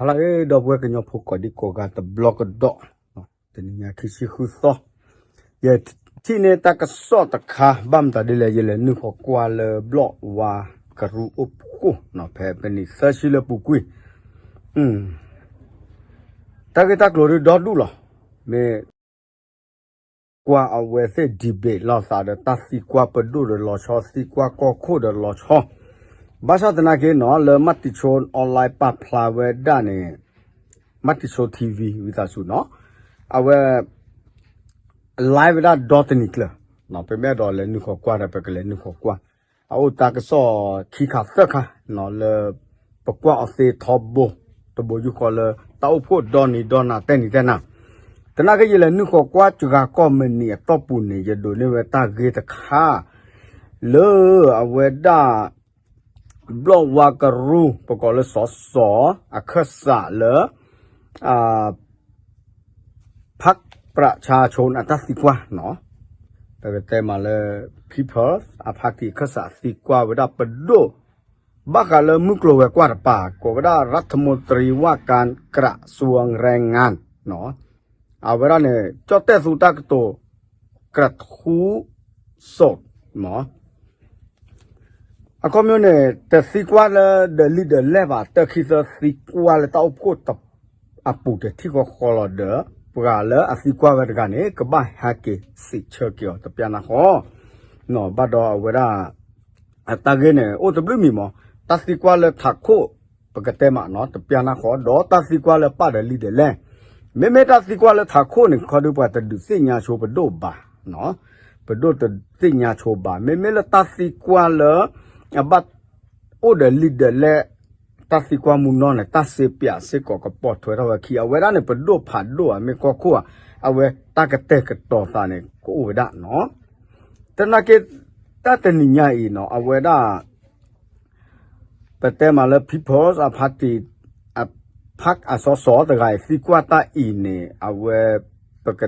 ဖျါဒီပုၢ်ဝဲၢ်ကညီဖိကိးဒံကိးဂၤတဘျီကဒီး, တနံၤညါခံဆံဃုသီ, ယထံၣ်န့ၢ်တၢ်ကစီၣ်တခါ ဘၣ်မတၤဒ်လဲၣ် ယလဲၤနုာ်ဃီၤကွၢ်လၢဘျီၣ်ဝါကရူၢ်အိၣ်ဖှိၣ် ဖဲပနံးသၢဆံလၢပူၤကွံာ်, တၢ်ဂ့ၢ်တၢ်ကျိၤဒုးဒီဒူၣ်လီၤ, မ့ၢ် ကွၢ်အဝဲသ့ၣ် debate လိာ်သးဒီးတၢ်သံကွၢ်ပဒိၣ်ဒီးလီၤဆီ သံကွၢ်ကီၢ်ခိၣ်ဒီးလီၤဆီ, ဘၣ်ဆၣ်သနာ်က့နီၤ လၢမၤတံၤဆိ online ပာ်ဖျါဝဲဒၣ်န့ၣ် မၤတံၤဆိ ထံဝံၤ ဝံသးစူၤနီၤ, အဝဲ live ဝဲဒၣ်ဒီတနံၤကျၢၤ, ပမ့ၢ်အဲၣ်ဒိးလဲၤနုာ်ဃီၤကွၢ်ဒီး ပကလဲၤနုာ်ဃီၤကွၢ်, အအိၣ်တၢ်ကစီၣ်ခံခါသၢခါ လၢ ပကွၢ်အီၤသ့ထီဘိ, တဘိယူၢ်ဃီလၢ တၢ်အိၣ်ဖှိၣ်ဒီနံၤဒီနၤ တဲနံၤတဲနၤ, သနာ်က့ယလဲၤနုာ်ဃီၤကွၢ်စှၤကီၢ်မုၢ်နံၤအတီၢ်ပူၤန့ၣ် ယဒိးန့ၢ်ဝဲတၢ်ဂ့ၢ်တခါ လၢအဝဲဒၣ် ဘျီၣ်ဝါကရူၢ် ပကိးလၢစီၤစီၤ အခၢၣ်စးလၢ ဖးပြးဆါဆိအတၢ်သံကွၢ်နီၤ, ပကတဲမးလၢ People အဖါတံၣ်အခၢၣ်စး သံကွၢ်ဝဲဒၣ်ပဒိၣ် ဘၣ်ဃးလၢမုၢ်ကျိၤဝဲၤကွာ်တပၤ ကိးဝဲဒၣ် ရၢထမူတရံဝၣ်ကၣ် ကြးစူၣ်ရဲၣ်ငၣ် အဝဲဒၣ်န့ၣ် ကၠီၣ်တဲၣ်သူတၢ်ကတိၤ ကြးထူစိးမး အခီပညီန့ၣ် တသံကွၢ်လၢဒီးလံာ်ဒီးလဲၢ်ဘၣ် တၢ်ခံသၢသံကွၢ်လၢတၢ်အိၣ်ဖှိၣ်အပူၤတထံၣ်ဃီဃီလီၤဒီး ပှၤလၢအသံကွၢ်ဝဲတဂၤန့ၣ် ကဘၣ်ဟဲက့ၤစံးဆၢက့ၤအီၤတပျၢ်နၢ်ဃီ ဘၣ်ဒီးအဝဲဒၣ် အတၢ်ဂ့ၢ်န့ၣ် အိၣ်တဘျုးမံၤမး, တၢ်သံကွၢ်လၢထးခိၣ် ပကတဲမးနီၤ တပျၢ်နၢ်ဃီ ဒီးတၢ်သံကွၢ်လၢပာ်ဒီးလံာ်ဒီးလဲၢ်, မ့မ့ၢ်တၢ်သံကွၢ်လၢထးခိၣ်န့ၣ် ခီဒုပှၤတဒုးသ့ၣ်ညါဆိပဒိၣ်ဘၣ်, ပဒိၣ်တသ့ၣ်ညါဆိဘၣ်, မ့မ့ၢ်လၢတၢ်သံကွၢ်လၢ အဘၣ်အိၣ်ဒီးလံာ်ဒီးလဲၢ် တၢ်သံကွၢ်မူနီၢ်န့ၣ် တၢ်စ့ပၠးစ့ၢ်ကီးကပိာ်ထွဲထီၣ်ဝဲခံ အဝဲဒၣ်န့ၣ် ပဒိၣ်ဖးဒိၣ်ဧါ မ့ၢ်ကီၢ်ခိၣ်ဧါ, အဝဲတၢ်ကတဲာ်ကတီၤသးန့ၣ် ကအိၣ်ဝဲဒၣ်နီၤ, သနာ်က့ တၢ်တနံၤညါအံၤနီၤ အဝဲဒၣ် ပတဲမးလၢ People's Party အဖးအစီစီတဂၤအံၤ သံကွၢ်တၢ်အံၤန့ၣ် အဝဲ ပက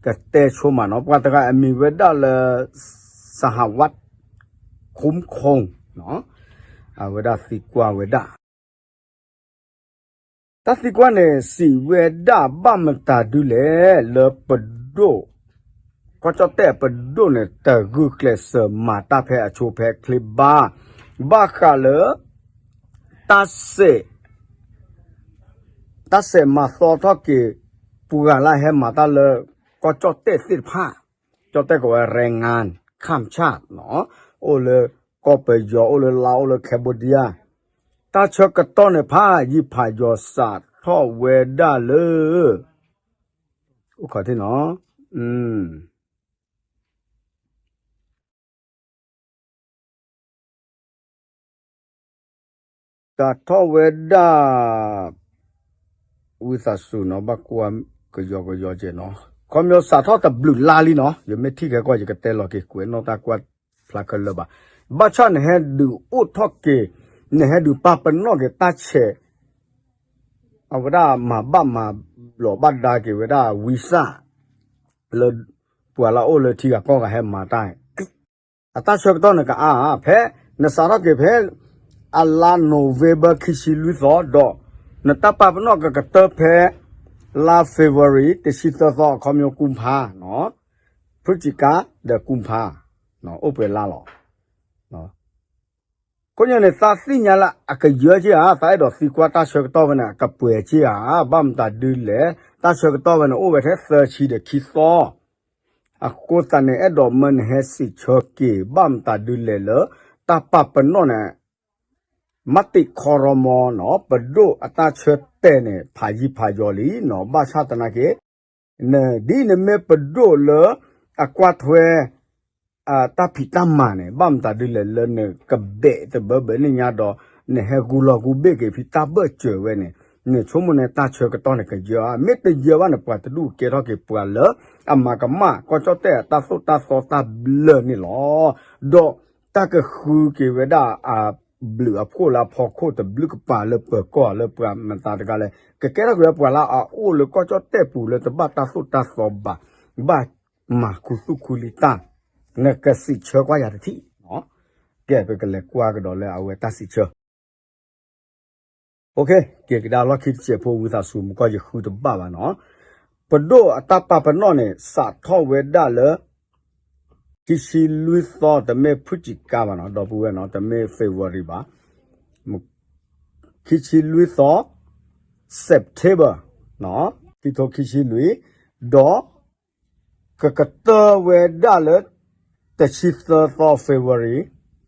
ကတဲဆိမးနီၤ ပှၤတဂၤအမံၤဝဲဒၣ်လၢ စဟဝတ် ခူမ်ခိၣ် အဝဲဒၣ်သံကွၢ်ဝဲဒၣ် တၢ်သံကွၢ်န့ၣ် စံးဝဲဒၣ်ဘၣ်မတၤဒုလဲၣ် လၢပဒိၣ် ကီၢ်ကၠီၣ်တဲၣ်ပဒိၣ်န့ၣ် တဂုာ်ကျဲးစၢးမၤတၢ်ဖဲအဆိဖဲချ့ဘၣ်, ဘၣ်ဃးလၢ တၢ်စဲး တၢ်စဲးမၤသီထီၣ်က့ၤ ပှၤလၢဟဲမၤတၢ်လၢ ကီၢ်ကၠီၣ်တဲၣ်သ့ၣ်တဖၣ်, ကၠီၣ်တဲၣ်ကိးဝဲ ရဲၣ်ငၣ် ခၣ်ဆၣ် အိၣ်လၢကီၢ်ပယီၤ အိၣ်လၢလါ အိၣ်လၢ Cambodia တၢ်ဆၢကတီၢ်န့ၣ် ဖးယံၤဖးယီၤစးထီၣ်ဝဲဒၣ်လၢ အိၣ်ခီၣ်ထံနီၤ စးထီၣ်ဝဲဒၣ် ဝံသးစူၤနီၤ ဘၣ်ကွၢ်ကယီကယီကဲနီၤ, ခီဖျိစးထီၣ်တဘျုးလါလံနီၤ, ယမ့ၢ်ထံၣ်ခဲကီၢ် ယကတဲလီၤက့ၤကွဲးနီၣ်တၢ်ကွၢ်ဖျါခဲလၢာ်ဘၣ်, ဘၣ်ဆၣ်နဟဲဒုးအိၣ်ထီၣ်က့ၤ, နဟဲဒုးပာ်ပနီၣ်က့ၤတၢ်ဆဲး အဝဲဒၣ်မၤဘၣ်မၤဘျီးဘၣ်ဒါက့ၤဝဲဒၣ် ဝံစၢ် လၢပှၤလၢအအိၣ်လၢထံဂၤကီၢ်ဂၤဟဲမၤတၢ် အတၢ်ဆၢကတီၢ်န့ၣ်ကအါ ဖဲနစးထီၣ်က့ၤဖဲ အလါ November ခံဆံလွံၢ်သီဒီး နတၢ်ပာ်ပနီၣ်ကကတၢၢ်ဖဲ လါ February တဆံသၢသီ အခီပညီကူဖါ ဖုစံကါ ဒီးကူဖါ အိၣ်ပှဲၤလါလီၤ. ခီပညီန့ၣ် သးသ့ၣ်ညါလၢအကယၢက့ၤဧါ, သးအဲၣ်ဒိးသံကွၢ်တၢ်ဆၢကတီၢ်ဝဲန့ၣ် အကပှဲၤက့ၤဧါ, ဘၣ်မတၤဒုလဲၣ်, တၢ်ဆၢကတီၢ်ဝဲန့ၣ် အိၣ်ဝဲထဲသၢဆံဒီးခံသီ, အဃိသတးန့ၣ် အဲၣ်ဒိးမၢနဟဲစံးဆၢက့ၤ ဘၣ်မတၤဒုလဲၣ်လၢ တၢ်ပာ်ပနီၣ်န့ၣ် မၤတံာ်ခီရမီနီၤ ပဒိၣ်အတၢ်ဆၢတဲာ်န့ၣ် ဖးယံၤဖးယီၤလံနီၤ, ဘၣ်ဆၣ်သနာ်က့ နဒ်နမ့ၢ်ပဒိၣ်လၢ အကွၢ်ထွဲ တၢ်ဖံးတၢ်မၤန့ၣ် ဘၣ်မတၤဒုလဲၣ်လၢနကဘဲးတဘၢဘၢန့ၣ်ညါဒီး နဟဲဂူာ်လီၤဂူာ်ဘ့ၣ်က့ၤဖံးတၢ်ဘၢၣ်စၢၤဝဲန့ၣ် နဆိကမိၣ်န့ၣ်တၢ်ဆၢကတီၢ်န့ၣ်ကယၢဧါ, မ့ၢ်တယၢဘၣ်န့ၣ် ပှၤတဒူၣ်ကဲထီၣ်က့ၤပှၤလၢ အမၤကမၣ်ကီၢ်ကၠီၣ်တဲၣ်အတၢ်သိၣ်တၢ်သီတၢ်ဘျၢန့ၣ်လီၤ. ဒီးတၢ်ကဃုက့ၤဝဲဒၣ်အဘျုးအဖှိၣ်လၢအဖီခိၣ်တဘျုးကပၤလၢပၢၤကီၢ်လၢပှၤမတၤတဂၤလဲၣ် ကကဲထီၣ်က့ၤဝဲပှၤလၢအအိၣ်လၢကီၢ်ကၠီၣ်တဲၣ်ပူၤလၢတဘၣ်တၢ်သိၣ်တၢ်သီဘၣ်, ဘၣ်မၤခူသူၣ်ခူလံတၢ်, နကစံးဆၢကွၢ်ယၤတထံၣ်, ကဲပကလဲၤကွၢ်ကဒီးလၢအဝဲတၢ်စံးဆၢ က့ၤကဒါလီၢ်ခံတစဲးဖိ ဝံသးစူၤ မူကီၢ်ယဃုတဘၣ်ဘၣ်နီၤ. ပဒိၣ်အတၢ်ပာ်ပနီၣ်န့ၣ် စးထီၣ်ဝဲဒၣ်လၢ ခံဆံလွံၢ်သီ တမ့ၢ်ဖုၣ်စံးကါဘၣ်နီၤ ဒီပုၢ်ဝဲၢ်နီၤ တမ့ၢ် February ဘၣ် ခံဆံလွံၢ်သီ September ခံထိခံဆံလွံၢ် ဒီး ကကတၢၢ်ဝဲဒၣ်လၢ တဆံသၢသီ February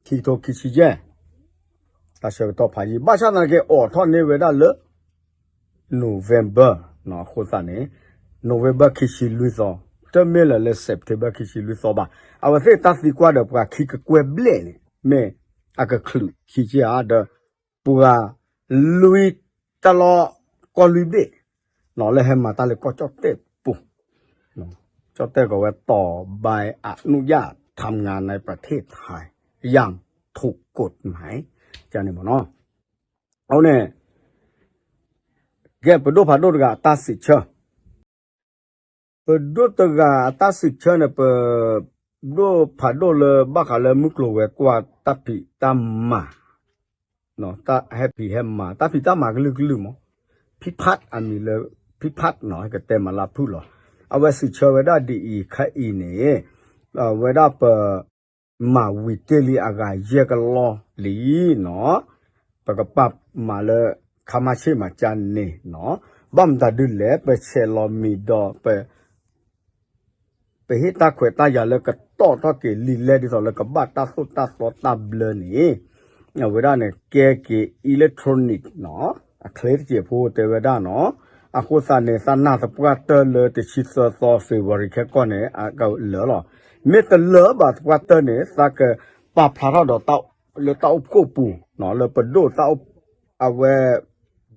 ခံထိခံဆံယဲၢ် တၢ်ဆၢကတီၢ်ဖးယံာ် ဘၣ်ဆၣ်သနာ်က့ အိးထီၣ်န့ၢ်ဝဲဒၣ်လၢ November အဃိသတးန့ၣ် November ခံဆံလွံၢ်သီ တမ့ၢ်လၢၤလၢ September ခံဆံလွံၢ်သီဘၣ်. အဝဲသ့ၣ်တၢ်သံကွၢ်ဒီးပှၤခံကကွဲၢ်ဘျဲၣ်န့ၣ် မ့ၢ်အကချုးခံက့ဧါ ဒီး ပှၤလွံၢ်တၢ်လီၢ်ကီၢ်လွံၢ်ဘ့ၣ် လၢဟဲမၤတၢ်လၢကီၢ်ကၠီၣ်တဲၣ်ပူၤ ကၠီၣ်တဲၣ်ကီးဝဲ ต่อใบอนุญาตทำงานในประเทศไทย อย่างถูกกฎหมาย န့ၣ်မ့ၢ်နီၤ. အဃိန့ၣ် ကဲပဒိၣ်ဖးဒိၣ်တဂၤအတၢ်စံးဆၢ ပဒိၣ်တဂၤအတၢ်စံးဆၢန့ၣ် ပဒိၣ်ဖးဒိၣ်လၢဘၣ်ဃးလၢမုၢ်ကျိၤဝဲၤကွာ်တၢ်ဖံးတၢ်မၤ တၢ်ဟဲဖံးဟဲမၤ တၢ်ဖံးတၢ်မၤကလုာ်ကလုာ်မး ဖံဖးအမံၤလၢ ဖံဖးနီၤ ကတဲမၤလၢဖုၣ်လီၤ. အဝဲစံးဆၢဝဲဒၣ်ဒ်အံၤခဲအံၤန့ၣ် ဝဲဒၣ်ပ မၤဝံၤတ့ၢ်လံအဂၤယဲၢ်ကလီၢ်လံနီၤ ပကပာ်မၤလၢ ခါမါဆ့ၣ်မၤကၠါန့ၣ်နီၤ ဘၣ်မတၤဒုလဲၣ် ပဆဲးလီၤမံၤဒီး ပဟ့ၣ်တၢ်ခွဲးတၢ်ယာ်လၢကတီၢ်ထီၣ်က့ၤလံာ်လဲၢ် ဒ်သိးလၢကဘၣ်တၢ်သိၣ်တၢ်သီတၢ်ဘျၢန့ၣ် အဝဲဒၣ်န့ၣ် ကဲက့ၤ electronic နီၤ အချ့တစဲးဖိတဲဝဲဒၣ်နီၤ အဃိသတးန့ၣ် သးနၢ်သပှၢ်တၢၢ်လၢတဆံသၢသီ February ခဲကီၢ်န့ၣ် အကလၢာ်လီၤ. မ့ၢ်တလၢာ်ဘၣ်သပှၢ်တၢၢ်န့ၣ် သးကပာ်ဖျါထီၣ်ဒီး လၢတၢ်အိၣ်ဖှိၣ်ပူၤ လၢပဒိၣ် အဝဲ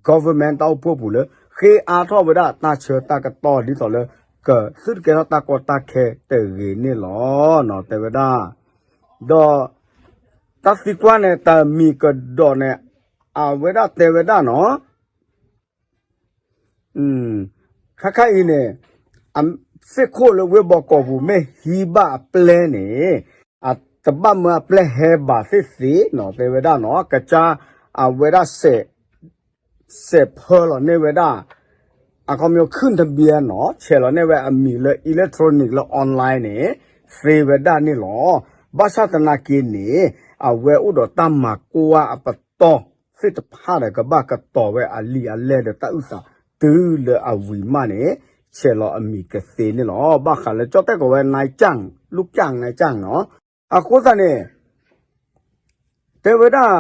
government တၢ်အိၣ်ဖှိၣ်ပူၤလၢ ဃ့အါထီၣ်ဝဲဒၣ်တၢ်ဆၢတၢ်ကတီၢ်ဒ်သိးလၢ ကသုတကဲထီၣ်တၢ်ကီတၢ်ခဲတဂ့ၤန့ၣ်လီၤ တဲဝဲဒၣ် ဒီး တၢ်သံကွၢ်န့ၣ် တၢ်မံၤကဒီးန့ၣ် အဝဲဒၣ်တဲဝဲဒၣ်နီၤ ခါခါအံၤန့ၣ် သ့ၣ်ခိၣ်လၢဝ့ၢ်ဘီကီးပူၤမ့ၢ်ဟံးဘၣ်အပျဲၢ်န့ၣ် အတဘၣ်မၢအပျဲၢ်ဟဲဘၣ်သ့ၣ်သ့ၣ်နီၤ တဲဝဲဒၣ်နီၤ ကစၢ်အဝဲဒၣ် စဲးဖၢလီၤန့ၢ်ဝဲဒၣ် အခီပညီ ขึ้นทะเบียน နီၤ ဆဲးလီၤန့ၢ်ဝဲအမံၤလၢ electronic လၢ online န့ၣ် သ့ဝဲဒၣ်န့ၣ်လီၤ. ဘၣ်ဆၣ်သနာ်က့န့ၣ် အဝဲအိၣ်ဒီးတၢ်မၤကွၢ်အပတီၢ်သ့ၣ်တဖၣ်ဒီး ကဘၣ်ကတီၤဝဲအလံာ်အလဲၢ်ဒီးတၢ်အုၣ်သးတုၤလၢအဝံၤမးန့ၣ် ဆဲးလီၤအမံၤကသ့န့ၣ်လီၤ. ဘၣ်ဃးလၢကၠီၣ်တဲၣ်ကီးဝဲ นายจ้าง ลูกจ้าง นายจ้าง နီၤ အဃိသတးန့ၣ် တဲဝဲဒၣ်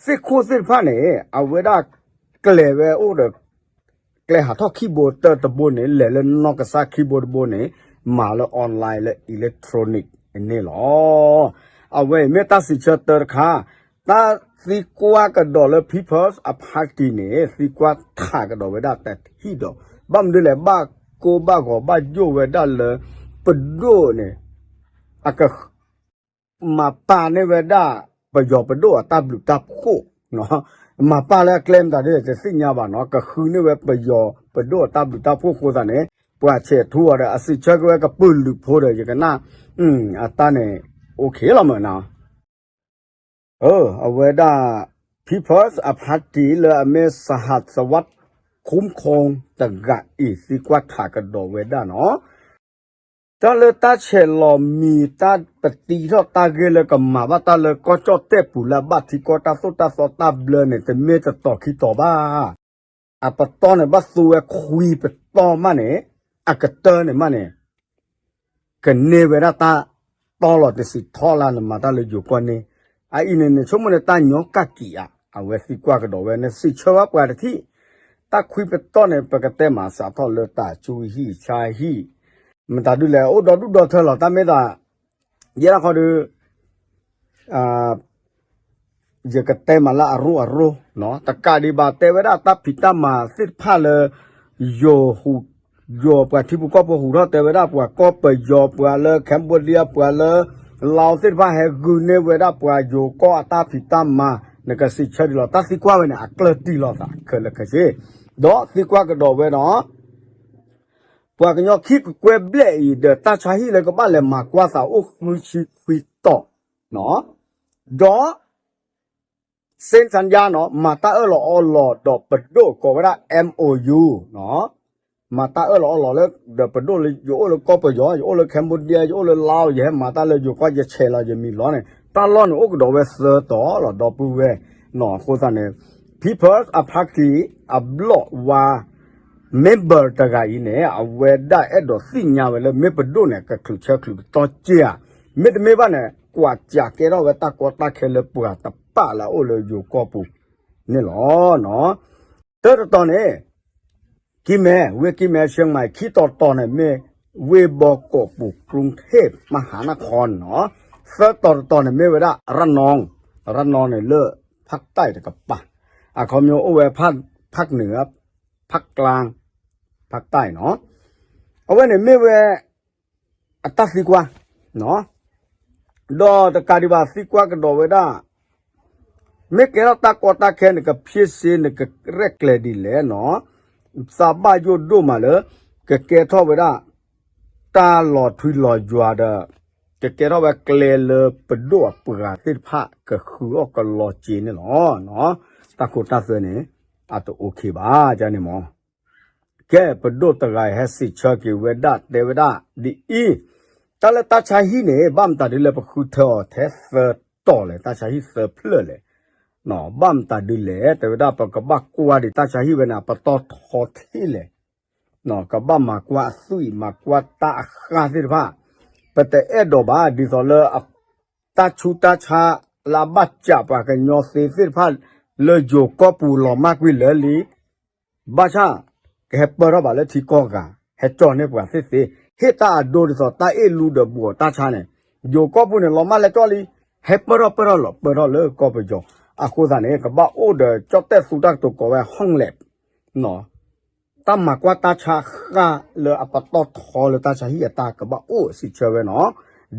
သ့ၣ်ခိၣ်သ့ၣ်တဖၣ်န့ၣ် အဝဲဒၣ်ကျဲၤဝဲအိၣ်ဒီး ကျဲဟးထီၣ်ခံဘိတၢၢ်တဘိန့ၣ် လဲၤလၢနီၢ်ကစၢ်ခံဘိတဘိန့ၣ် မၤလၢ online လၢ electronic န့ၣ်လီၤ. အဝဲအံၤမ့ၢ်တၢ်စံးဆၢတၢတခါ, တၢ်သံကွၢ်ကဒီးလၢ People's Party န့ၣ် သံကွၢ်ထးကဒီးဝဲဒၣ်တထံၣ်ဒီး ဘၣ်မနုၤလဲၣ် ဘၣ်ကိၢ်ဘၣ်ဂီၤဘၣ်ယိၣ်ဝဲဒၣ်လၢ ပဒိၣ်န့ၣ် အက မၤပာ်န့ၢ်ဝဲဒၣ် ပယီၤပဒိၣ်အတၢ်ဘျုးတၢ်ဖှိၣ်, မၤပာ်လၢအကျဲမတၤဒ်လဲၣ်တသ့ၣ်ညါဘၣ်နီၤ, ကဃုန့ၢ်ဝဲပယီၤပဒိၣ်အတၢ်ဘျုးတၢ်ဖှိၣ်အဃိသတးန့ၣ် ပှၤဆဲးထူအီၤဒီး အစံးဆၢက့ၤဝဲကပုာ်လုးဖိဒီး ယကနၣ် အတၢ်န့ၣ် okay လီၤမးနီၤ. အဝဲဒၣ် People's Party လၢအမ့ၢ် สหัสวัฒน์ คุ้มครอง တဂၤအံၤ သံကွၢ်ထးကဒီးဝဲဒၣ်နီၤ. တၢ်လၢတၢ်ဆဲးလီၤမံၤ တၢ်ပတံထီၣ်တၢ်ဂ့ၢ်လၢကမၤဘၣ်တၢ်လၢကီၢ်ကၠီၣ်တဲၣ်ပူၤလၢအဘၣ်ထံကီၢ်တၢ်သိၣ်တၢ်သီတၢ်ဘျၢန့ၣ် တမ့ၢ်တတီၤခံတီၤဘၣ်. အပတီၢ်န့ၣ် ဘၣ်သူဝဲခွံပတီၢ်မးန့ၣ် အကတၢၢ်န့ၣ်မးန့ၣ် ကန့ၢ်ဝဲဒၣ်တၢ်တီလီၤတစံးထီၣ်လၢနမၤတၢ်လၢယိၤကီၢ်န့ၣ်, အအံၤန့ၣ် နဆိကမိၣ်န့ၣ် တၢ်ညီကၣ်ကံးဧါ, အဝဲသံကွၢ်ကဒီးဝဲန့ၣ် စံးဆၢဝဲပှၤတထံၣ်, တၢ်ခွံပတီၢ်န့ၣ် ပကတဲမးစးထီၣ်လၢတၢ်ဆူဟံၣ်ဆါဟံၣ်, မတၤဒုလဲၣ် အိၣ်ဒီဒူၣ်ဒီထၢလီၤ တၢ်မ့ၢ်သး ယဲဒၣ်ဃီဒီး ယကတဲမးလၢအရိၣ်အရိၣ်, တကးဒံးဘၣ်တဲဝဲဒၣ်တၢ်ဖံးတၢ်မၤသ့ၣ်တဖၣ်လၢ ယိၤဟူး, ယိၤပှၤထံဖိကီၢ်ဖိဟူးထီၣ်တဲဝဲဒၣ် ပှၤကီၢ်ပယီၤ ပှၤလၢ Cambodia ပှၤလၢ Lao သ့ၣ်တဖၣ်ဟဲဂုာ်န့ၢ်ဝဲဒၣ်ပှၤယိၤကီၢ်အတၢ်ဖံးတၢ်မၤ, နကစံးဆၢဒ်လီၤ တၢ်သံကွၢ်ဝဲန့ၣ် အကျၢၢ်တံၢ်လိာ်သးခဲလၢာ်ခဲဆ့, ဒီးသံကွၢ်ကဒီးဝဲဒီး ပှၤကညီခံကကွဲၢ်ဘျဲၣ်အံၤဒီး တၢ်ဆါဟံၣ်လၢကဘၣ်လဲၤမၤကွၢ်သးအိၣ်ဃုဆံခွံတီၤ, ဒီး စ့ၣ်စၣ်ယါနီၤ မၤတၢ်အၢၣ်လီၤအီလီၤဒီးပဒိၣ်ကိးဝဲဒၣ် MOU နီၤ မၤတၢ်အၢၣ်လီၤအီလီၤလၢ ဒီးပဒိၣ်လၢယအိၣ်လၢကီၢ်ပယီၤ ယအိၣ်လၢ Cambodia ယအိၣ်လၢ Laos ယဟဲမၤတၢ်လၢယိၤကီၢ် ယဆဲးလီၤယမံၤလီၤန့ၣ် တၢ်လီၢ်န့ၣ်အိၣ်ကဒီးဝဲသၢတီၤလီၤ ဒီပုၢ်ဝဲၢ်နီၤ အဃိသတးန့ၣ် People's Party အဘျီၣ်ဝါ member တဂၤအံၤန့ၣ် အဝဲဒၣ်အဲၣ်ဒိးသ့ၣ်ညါဝဲလၢမ့ၢ်ပဒိၣ်န့ၣ် ကချုးဆၢချုးကတီၢ်က့ဧါ, မ့တမ့ၢ်ဘၣ်န့ၣ် ကွၢ်စးကဲထီၣ်ဝဲတၢ်ကီတၢ်ခဲလၢပှၤတပာ်လၢအအိၣ်လၢယိၤကီၢ်ပူၤန့ၣ်လီၤ. တၢ်တတီၤန့ၣ် ကံမဲ ဝ့ၢ်ကံမဲ ရှဲမး ခံတီၤတီၤန့ၣ်မ့ၢ် ဝ့ၢ်ဘီကီးပူၤ ကရုၣ်ဟ့ၣ်မဟါနခီနီၤ, သၢတီၤတတီၤန့ၣ်မ့ၢ်ဝဲဒၣ် ရနီၤ, ရနီၤန့ၣ်လၢ ဖးတၢ်တကပၤ, အခီပညီအိၣ်ဝဲ ဖးကနုာ် ဖးကျါ ဖးတၢ်နီၤ, အဝဲန့ၣ်မ့ၢ်ဝဲ အတၢ်သံကွၢ် ဒီးတကးဒံးဘၣ်သံကွၢ်ကဒီးဝဲဒၣ် မ့ၢ်ကဲထီၣ်တၢ်ကီတၢ်ခဲန့ၣ် ကဖ့စ့နကရဲၣ်ကျဲၤဒ်လဲၣ်နီၤ, သးဘၣ်ယိၣ်ဒိၣ်မးလၢ ကကဲထီၣ်ဝဲဒၣ် တၢ်လီၤထွံလီၤယွၤဒီး ကကဲထီၣ်ဝဲကျဲလၢပဒိၣ်အပှၤသ့ၣ်တဖၣ် ကဃုအီၣ်ကလီၤက့ၤန့ၣ်လီၤ. တၢ်ခိတၢ်သွဲန့ၣ် အတအိၣ်ခ့ဘၣ်န့ၣ်မး ကဲပဒိၣ်တဂၤဟဲစံးဆၢက့ၤဝဲဒၣ်တဲဝဲဒၣ်ဒ်အံၤ, တၢ်လၢတၢ်ဆါဟံၣ်န့ၣ် ဘၣ်မတၤဒ်လဲၣ်ပဃုထၢအီၤထဲသၢတီၤလဲၣ် တၢ်ဆါဟံၣ်သၢဖျၢၣ်လဲၣ်, ဘၣ်မတၤဒ်လဲၣ် တဲဝဲဒၣ်ပကဘၣ်ကွၢ်ဒံးတၢ်ဆါဟံၣ်ဝဲန့ၣ် အပတီၢ်ထီထဲလဲၣ်, ကဘၣ်မၤကွၢ်အသွံၣ်မၤကွၢ်တၢ်အဃၢ်သ့ၣ်တဖၣ်, ပတအဲၣ်ဒိးဘၣ်ဒ်သိးလၢ တၢ်ဆူးတၢ်ဆါလၢအဘၣ်စးပှၤကညီသ့သ့ၣ်တဖၣ် လၢယိၤကီၢ်ပူၤလီၤမၢ်ကွံာ်လၢာ်လံ, ဘၣ်ဆၣ် ကဟဲပၢၢ်ထီၣ်ဘၣ်လၢထံကီၢ်ဂၤ ဟဲကၠီၣ်န့ၢ်ပှၤသ့ၣ်သ့, ဟ့ၣ်တၢ်အဒိဒ်သိးတၢ်အ့ၣ်လူဒီးဘူးအီၤတၢ်ဆါန့ၣ်, ယိၤကီၢ်ပူၤန့ၣ် လီၤမၢ်လဲၤကၠီၣ်လံ, ဟဲပၢၢ်ထီၣ်ပၢၢ်ထီၣ်လီၤပၢၢ်ထီၣ်လၢကီၢ်ပယီၤ, အဃိသတးန့ၣ် ကဘၣ်အိၣ်ဒီးကၠီၣ်တဲၣ်သူတၢ်ကတိၤကိးဝဲ ဟီၣ်လဲၣ် တၢ်မၤကွၢ်တၢ်ဆါဃၢ်လၢအပတီၢ်ထီလၢတၢ်ဆါဟံၣ်အတၢ်ကဘၣ်အိၣ်စံးဆၢဝဲနီၤ,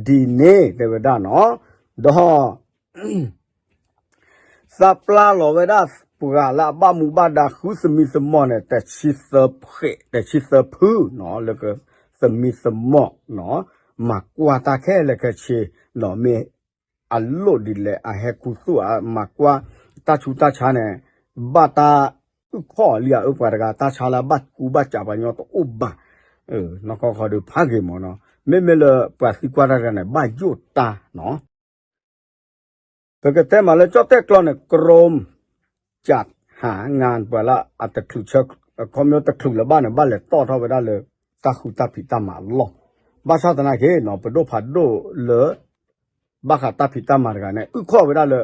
ဒ်န့ၣ်တဲဝဲဒၣ်နီၤ, ဒီး သးပျၢ်လီၤဝဲဒၣ်ပှၤလၢအဘၣ်မူဘၣ်ဒါဃုသမံသမိးန့ၣ် တဆံသၢဖှဲး တဆံသၢဖုနီၤ လၢကသမံသမိးနီၤ မၤကွၢ်တၢ်ခဲလၢာ်ခဲဆ့နီၤ မ့ၢ်အလိၣ်ဒ်လဲၣ် အဟဲခူသူၣ်အမၤကွၢ်တၢ်ဆူးတၢ်ဆါန့ၣ် ဘၣ်တၢ်အုၣ်ခီၣ်လံအပှၤတဂၤ တၢ်ဆါလၢအဘၣ်ကူဘၣ်စးပှၤကညီတအိၣ်ဘၣ် နီၢ်ကီၢ်ခီဒုးဖးဂ့ၤမးနီၤ မ့မ့ၢ်လၢပှၤသံကွၢ်တၢ်တဂၤန့ၣ် ဘၣ်ယိၣ်တၢ်နီၤ ပကတဲမးလၢကၠီၣ်တဲၣ်ကျီန့ၣ် ကရိမး ကးဟး ငါပှၤလၢအတချုးဆၢ ခီဖျိတချုးလၢၤဘၣ်န့ၣ် ဘၣ်လဲၤတီၣ်ထီၣ်ဝဲဒၣ်လၢ တၢ်ဃုတၢ်ဖံးတၢ်မၤအလီၢ်, ဘၣ်ဆၣ်သနာ်က့နီၤ ပဒိၣ်ဖးဒိၣ်လၢ ဘၣ်ဃးတၢ်ဖံးတၢ်မၤတဂၤန့ၣ် အုၣ်ခီၣ်ဝဲဒၣ်လၢ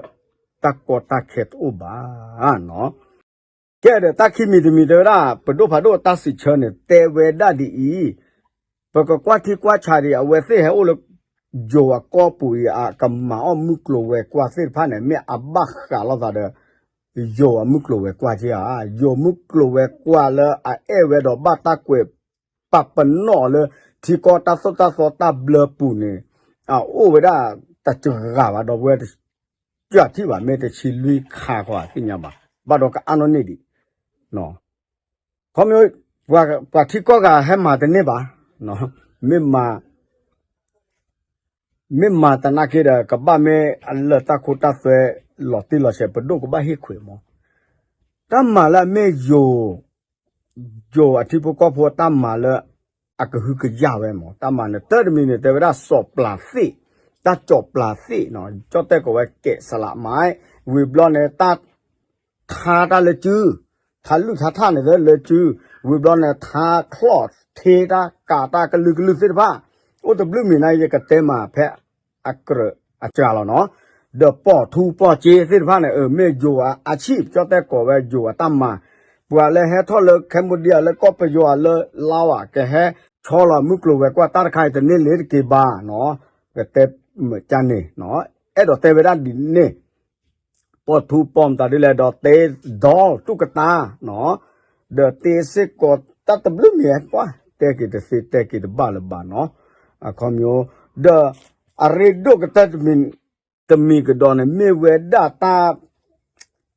တၢ်ကီတၢ်ခဲတအိၣ်ဘၣ်နီၤ ကဲဒီးတၢ်ခံမံၤတမံၤတဲဝဲဒၣ် ပဒိၣ်ဖးဒိၣ်တၢ်စံးဆၢန့ၣ် တဲဝဲဒၣ်ဒ်အံၤ, ပကကွၢ်ထံကွၢ်ဆးဒံး အဝဲသ့ၣ်ဟဲအိၣ်လၢ ယိၤအကီၢ်ပူၤအံၤ အကမၤအီၣ်မုၢ်ကျိၤဝဲၤကွာ်သ့ၣ်တဖၣ်န့ၣ် မ့ၢ်အဘၣ်ဃးလိာ်သးဒီး ယိၤအမုၢ်ကျိၤဝဲၤကွာ်က့ဧါ, ယိၤမုၢ်ကျိၤဝဲၤကွာ်လၢအအဲၣ်ဝဲဒီးဘၣ်တၢ်ကွဲးပာ်ပနီၣ်အီၤလၢ ထံကီၢ်တၢ်သိၣ်တၢ်သီတၢ်ဘျၢပူၤန့ၣ် အအိၣ်ဝဲဒၣ်တစှၤဘၣ်ဒီပုၢ်ဝဲၢ် တစှၤထံၣ်ဘၣ်မ့ၢ်တဆံလွံၢ်ခါဃီသ့ၣ်ညါဘၣ် ဘၣ်ဒီးကအါနီၣ်န့ၢ်ဒံး ခီဖျိ ပှၤထံကီၢ်ဂၤဟဲမၤတန့ၢ်ဘၣ်, မ့ၢ်မၤ မ့ၢ်မၤသနာ်က့ဒီး ကဘၣ်မ့ၢ်အလၢာ်တၢ်ခိတၢ်သွဲ လီၤတံၢ်လီၤဆဲး ပဒိၣ်ကဘၣ်ဟ့ၣ်ခွဲးမး, တၢ်မၤလၢအမ့ၢ်ယိၤ ယိၤအထံဖိကီၢ်ဖိတၢ်မၤလၢ အကဟုကယာ်ဝဲမး တၢ်မၤန့ၣ် တၢ်တမံၤန့ၣ် တဲဝဲဒၣ်စီၤပျၢ်သ့ၣ်, တၢ်စီၤပျၢ်သ့ၣ်နီၤ ကၠီၣ်တဲၣ်ကိးဝဲကဲးစလးမး, ဝံၤဘျီန့ၣ် တၢ် ထါတၢ်လၢစု, ထါလုၢ်ထါထၣ်န့ၣ်လၢစု, ဝံၤဘျီန့ၣ် ထါချီၣ်ထ့တၢ်ကးတၢ်ကလုာ်ကလုာ်သ့ၣ်တဖၣ်, အိၣ်တဘျုးမံၤန့ၣ် ယကတဲမးဖဲအကြၢးအစှၤလီၤနီၤ, ဒီးပိာ်ထူပိာ်စ့သ့ၣ်တဖၣ်န့ၣ် အမ့ၢ်ယိၤအအဆံၣ် ကၠီၣ်တဲၣ်ကိးဝဲယိၤအတၢ်မၤ, ပှၤလၢဟဲထီၣ်လၢ Cambodia လၢကီၢ်ပယီၤလၢ Laos ကဟဲဆီလီၤမုၢ်ကျိၤဝဲၤကွာ်တၢ်တခါအံၤ တန့ၢ်လ့ၤတက့ၤဘၣ်နီၤ, ကတဲမုာ်ကန့ၣ်, အဲၣ်ဒိးတဲဝဲဒၣ်ဒ်န့ၣ် ပိာ်ထူပိာ်မတၤဒ်လဲၣ်ဒီး တ့ဒီတူၢ်ကတၢ်နီၤ, ဒီးတ့စ့ၢ်ကီးတၢ်တဘျုးမံၤပှၤ တဲက့ၤတသ့တဲက့ၤတဘၣ်လၢၤဘၣ်နီၤ, အခီပညီ, ဒီးအရ့ဒိၣ်ကတၢၢ်တမံၤကဒီးန့ၣ် မ့ၢ်ဝဲဒၣ်တၢ် တ့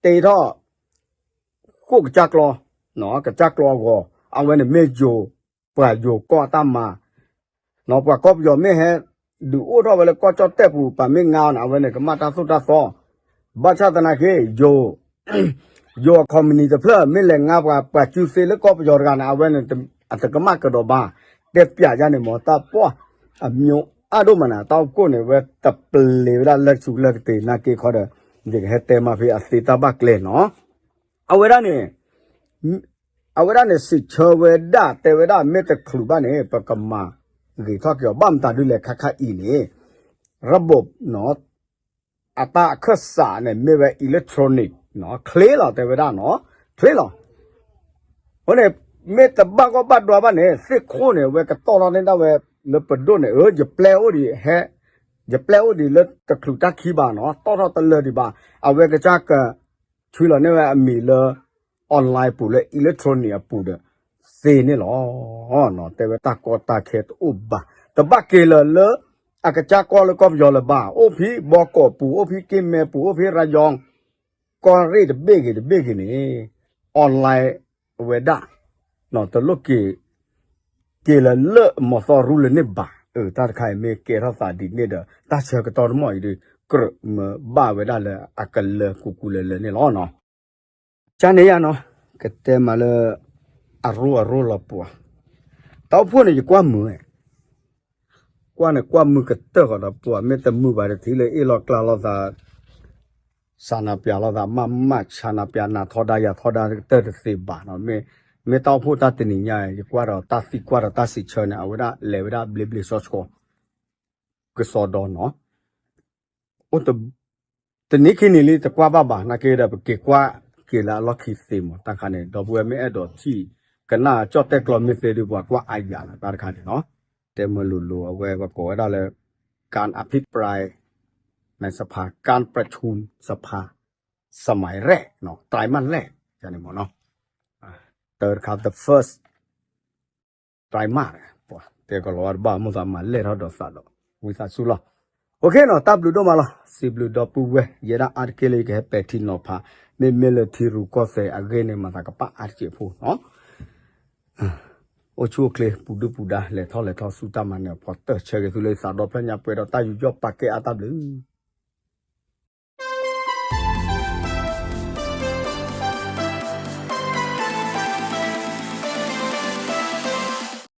ထီၣ် ဃိၣ်ကစၢ်ကျီ, ကစၢ်ကျီအဂီၤ, အဝဲန့ၣ်မ့ၢ်ယိၤ, ပှၤယိၤကီၢ်အတၢ်မၤ, ပှၤကီၢ်ပယီၤမ့ၢ်ဟဲ ဒုးအိၣ်ထီၣ်ဝဲလၢကီၢ်ကၠီၣ်တဲၣ်ပူၤ ပှၤမ့ၢ်ငါအီၤန့ၣ် အဝဲန့ၣ်ကမၣ်တၢ်သိၣ်တၢ်သီ, ဘၣ်ဆၣ်သနာ်က့ ယိၤ ယိၤအ company တဖျၢၣ် မ့ၢ်လဲၤငါပှၤ ပှၤစုသ့လၢကီၢ်ပယီၤတဂၤန့ၣ် အဝဲန့ၣ် အတကမၣ်ကဒီးဘၣ်, တဲပၠးယါန့ၣ်မ့ၢ် တၢ်ပှၢ်အမျိုးအါဒိၣ်မးန့ၣ် တၢ်အိၣ်ဖှိၣ်န့ၣ် ဝဲတပလ့ၤဝဲဒၣ်လၢကဆူးလၢကတ့ၤ နာ်က့ခီဒီး ယကဟဲတဲမးဖဲအသ့တၢ်ဘၣ်ကျဲနီၤ. အဝဲဒၣ်န့ၣ် အဝဲဒၣ်န့ၣ် စံးဆၢဝဲဒၣ် တဲဝဲဒၣ် မ့ၢ်တချုးဘၣ်န့ၣ် ပကမၤဂ့ၤထီၣ်က့ၤအီၤ ဘၣ်မတၤဒုလဲၣ် ခါခါအံၤန့ၣ် ระบบနီၤ အတၢ်အခၢၣ်စးန့ၣ် မ့ၢ်ဝဲ electronic နီၤ ချ့လီၤ တဲဝဲဒၣ်နီၤ ချ့လီၤ. အဃိန့ၣ် မ့ၢ်တဘၣ်ဂီၢ်ဘၣ်ဒွါဘၣ်န့ၣ် သ့ၣ်ခိၣ်န့ၣ် ဝဲကတီၢ်ထီၣ်န့ၢ်ဒၣ်ဝဲ လၢပဒိၣ်န့ၣ် အၢ ယပျဲအိၣ်ဒံးဟဲ ယပျဲအိၣ်ဒံးလၢတချုးတၢ်ခံဘၣ်နီၤ တီၢ်ထီၣ်တလၢာ်ဒံးဘၣ် အဝဲကစၢ်က ဆွံလီၤန့ၢ်ဝဲအမံၤလၢ online ပူၤလၢ electronic အပူၤဒီး သ့န့ၣ်လီၤ. တဲဝဲတၢ်ကီတၢ်ခဲတအိၣ်ဘၣ် တဘၣ်က့ၤလၢၤလၢ အကစၢ်ကီၢ်လၢကီၢ်ပယီၤလၢၤဘၣ် အိၣ်ဖဲဘီကီးပူၤ အိၣ်ဖဲက့မဲပူၤ အိၣ်ဖဲရယီၤ ကီၢ်ရ့ၣ်တဘ့ၣ်ဂ့ၤတဘ့ၣ်ဂ့ၤန့ၣ် online ဝဲဒၣ် တလိၣ်က့ၤ က့ၤလၢလၢမီၤသီရူလၢန့ၣ်ဘၣ်. အၢ တၢ်တခါအံၤမ့ၢ်ကဲထီၣ်သးဒ်န့ၣ်ဒီး တၢ်ဆၢကတီၢ်တမီၢ်အံၤဒီး ကြၢးမၤဘၣ်ဝဲဒၣ်လၢအကလၢၤကူကူလၢာ်လၢာ်န့ၣ်လီၤနီၤ. ကန့ၣ်ယါနီၤ ကတဲမးလၢ အရိၣ်အရိၣ်လီၤပှၤ တၢ်အိၣ်ဖှိၣ်န့ၣ် ယကွၢ်မုာ် ကွၢ်န့ၣ်ကွၢ်မုာ်ကတၢၢ်ဃီဒီး ပှၤမ့ၢ်တမုာ်ဘၣ်တထံၣ်လၢအ့ၣ်လိာ်ကျါလိာ်သး စၢ်နၤပျးလိာ်သး မးမး စၢ်နၤပျး နၤထီဒါယၤထီဒါကတၢၢ်တသ့ဘၣ်နီၤ. မ့ၢ်တၢ်အိၣ်ဖှိၣ်တၢ်တနံၤညါ ယကွၢ်ဒီးတၢ်သံကွၢ်ဒီးတၢ်စံးဆၢန့ၣ် အဝဲဒၣ်လဲၤဝဲဒၣ်ဘျ့ဘျ့ဆှီဆှီ ကစီဒီနီၤ. အိၣ်တ တနံၤခံနံၤလံတကွၢ်ဘၣ်ဘၣ် နာ်က့ဒီး ပက့ၤကွၢ်က့ၤလၢအလီၢ်ခံသ့မး တၢ်ခါန့ၣ် ဒီပုၢ်ဝဲၢ်မ့ၢ်အဲၣ်ဒိးထံၣ် ကနၣ်ကၠီၣ်တဲၣ်ကျီမ့ၢ်သ့ဒီး ပှၤကွၢ်အါယၤလီၤ တၢ်တခါန့ၣ်နီၤ. တဲမုာ်လိၤလိၤ အဝဲပကိးဝဲဒၣ်လၢ การอภิปรายในสภา การประชุมสภาสมัยแรกနီၤ ไตรมาสแรก န့ၣ်မးနီၤ. တၢ်တခါ the first ไตรมาส တဲကလီၤဝဲတဘၣ် မိၣ်သးမၤလဲၢ်ထီၣ်ဒီးသးဒီး ဝံသးစူၤလီၤ. အိၣ်ခ့နီၤ တၢ်ဘျုးဒိၣ်မးလီၤ စံးဘျုးဒီပုၢ်ဝဲၢ် ယဲဒၣ်အါတက့ၢ်လၢယကဟဲပဲာ်ထံနီၤဖး မ့မ့ၢ်လၢထံရူၢ်ကီၢ်သဲးအဂ့ၢ်န့ၣ် မၤသးကပာ်အါတက့ၢ်ဖိနီၤ. အိၣ်ဆူၣ်အိၣ်ချ့ ပူၤဒုၣ်ပူၤဒါ လဲၤထီၣ်လဲၤထီၣ်ဆူတၢ်မၤနၢၤအဖီတၢၢ် ဆၢဂ့ၤသုလၢယသးဒီဖျၢၣ်ညါပှဲၤဒီးတၢ်ယူးယီၣ်ပာ်ကဲအါ တၢ်ဘျုး